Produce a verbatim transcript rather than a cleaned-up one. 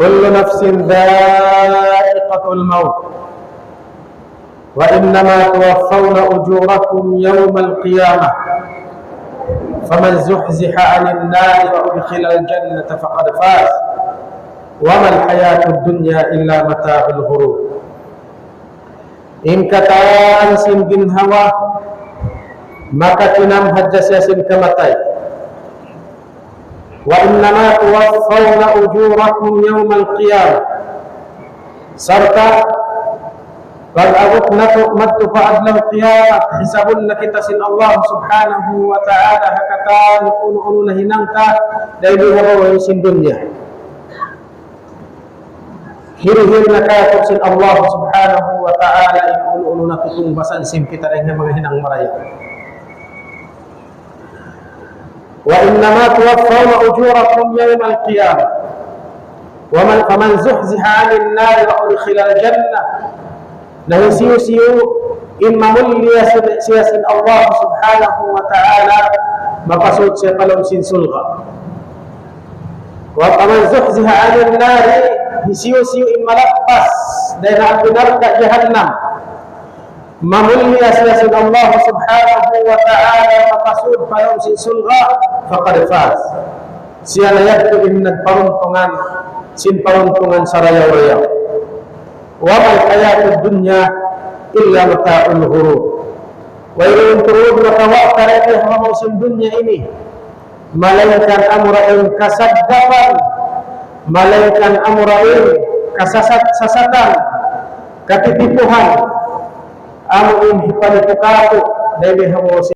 كل نفس ذائقة الموت وإنما توفون أجوركم يوم القيامة فمن زحزح عن النار وأدخل الجنة فقد فاز وما الحياة الدنيا إلا متاع الغرور. In katan sin ginhawa, makahinang hadja siya sin kamatay. وإنما توفون أجوركم يوم القيامة. Sarta' pag-abut natu' madtu pa adlaw kiyamat, hisabun na kita sin Allah Subhanahu wa Ta'ala ha katan unu-unu nahinang ta dayn ha babaw sin dunya. Hirihil na kātu' sin Allah Subhanahu wa Ta'ala in unu-unu natutungbasan sin kita dayn ha manga hinang marayaw. وإنما توفون أجوركم يوم القيامة ومن فمن زحزح عن النار وأدخل الجنة. Na hisiyu-siyu in mamulliya siya sin Allah Subhanahu wa Ta'ala, mapasud siya pa lawm sin surga'. ومن زحزح عن النار, hisiyu-siyu in malappas dayn ha api narka' jahannam, mamulliya siya sin Allah Subhanahu wa Ta'ala, mapasud pa lawm sin surga', فقد فاز. Siya na yadtu in nagparuntungan sin paruntungan sarayaw-rayaw. وما الحياة الدنيا إلا متاع الغرور. Wayruun tuud makawa' karati ha babaw sin dunya ini, malaingkan amura in kasaddapan, malaingkan amura in kasasat-sasatan, katitipuhan, amu in hipanipu kātu' dayn ha babaw sin